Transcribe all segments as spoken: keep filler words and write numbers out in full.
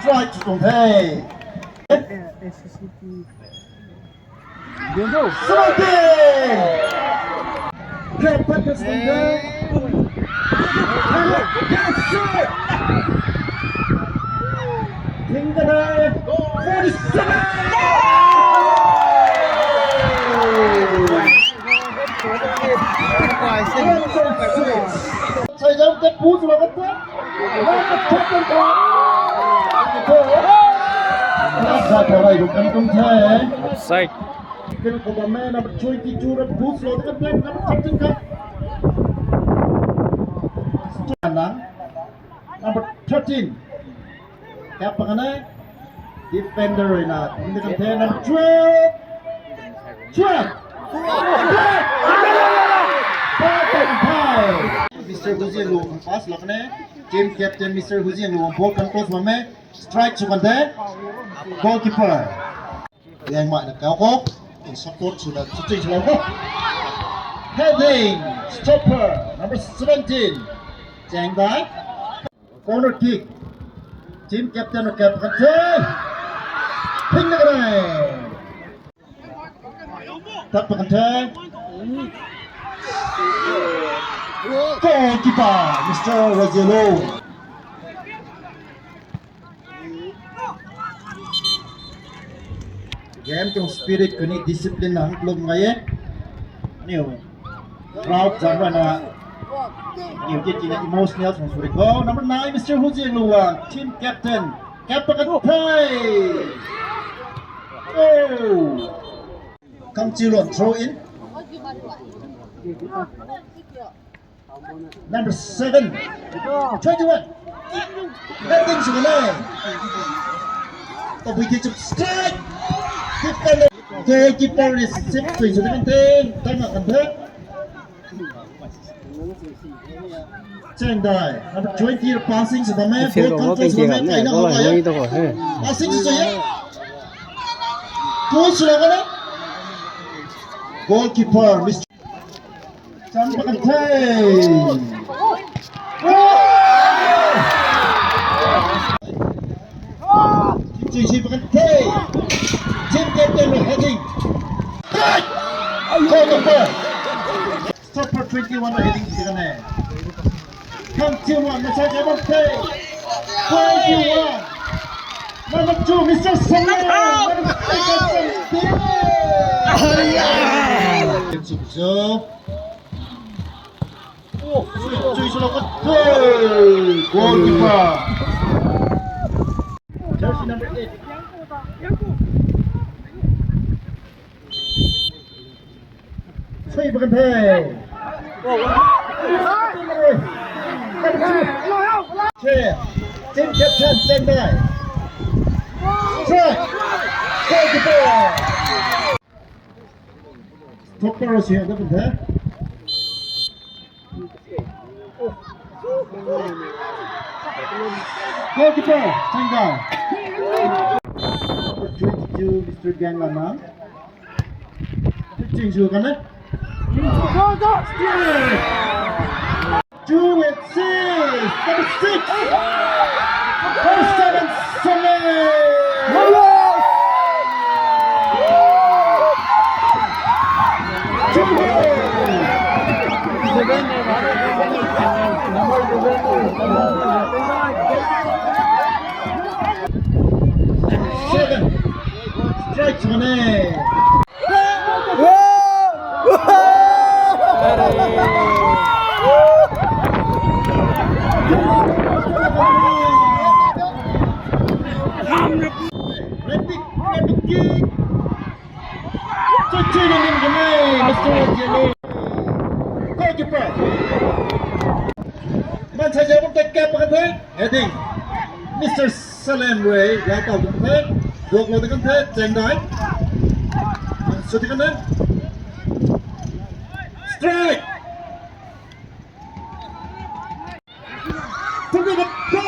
Strike to Tongthei. Seventeen. Clap, clap, clap, Tongthei. Yes, sir. Tingkana, forty-seven. Chai jam te pu sula kante. Offside. Ken ko ba me number twenty-two re pu sula kante, number thirteen ka. Number thirteen. Kap pa kane, defender rui na, tingde kante number twelve. Twelve. Mister Huzienlu pass lakne, team captain Mister Huzienlu ball control mame, strike chu kante, goalkeeper. Yang mai na kau ko, in support chu na, chu chu chu ko. Heading, stopper, number seventeen. Chang dai. Corner kick. Team captain of Cap Kante. Ping na gai. Tap Kante. Goalkeeper, Mister Rosielo. Game to spirit kuni discipline na hangklum ngai e. Niu. Crowd jam ra na. Niu ke kine emotional song suri ko. Number nine, Mister Huzienlu Wang, team captain. Captain Kante. Oh. Kangchiluan throw in. Number seven. Twenty-one. Heading sugene. Tabui ki chup strike. Defender. Goalkeeper receive to is the thing. Tama kante. Chang dai. Number twenty passing sugene. Ball control sugene. Kaina ho ya. Passing sugene. Goal sugene. Goalkeeper, Mister Chang Pakantei. Ching Ching Pakantei. Team captain heading. Goalkeeper. Stopper twenty-one heading sugene. Come team one, Mister Pakantei. Twenty-one. Number two, Mister Samuel. Number six, Mister Samuel. Goalkeeper. Jersey number eight. Sui Pakantei. Team captain, stand by. Strike. Goalkeeper. Stopper si ada benda. Goalkeeper, Changdai. Number twenty-two, Mister Gang Lama. Fifteen, Zhu Kane. Two and six. Number six. Number seven, Sele. Two goals. Seven. Strike zone. Red kick, red kick. Goalkeeper. Mansa jabang take care pa kante. Heading. Mister Salem Ray, right out of play. Block lo de kante, Changdai. Shot kante. Strike. Put it up, go.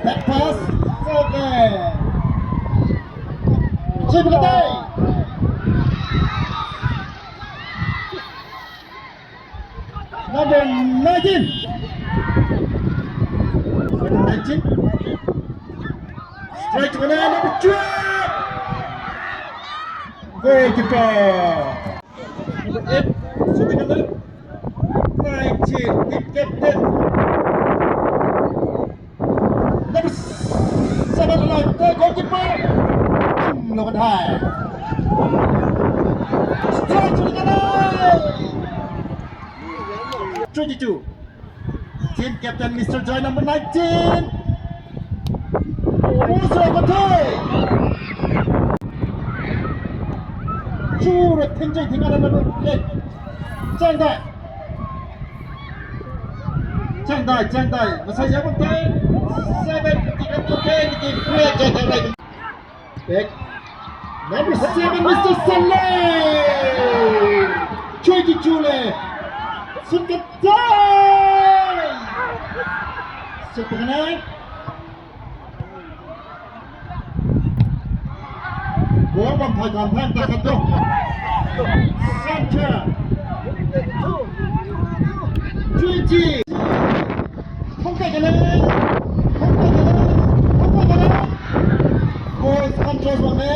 Back pass. Okay. Chip it away. Nineteen. Nineteen. Strike to the number twelve. Goalkeeper. Number eight. Nineteen. Team captain. Number seven, like the goalkeeper. Number nine. Strike to the goal. Twenty-two. Team captain Mister Joy, number nineteen. Push over to. Sure, Tingjing, Tingjing, number eight. Chang dai. Chang dai, chang dai. Masai ya bam tai. Seven, fifty, fifty, fifty, fifty, fifty, fifty. Back. Number seven, Mister Saleh. Choi ki chu le. Sut ka tai. Sut ka nai. Ball bam phai kam phai ta khat do. Center. Twenty. Hong kai ka le. Hong kai ka le. Hong kai ka le. Ball control bam le.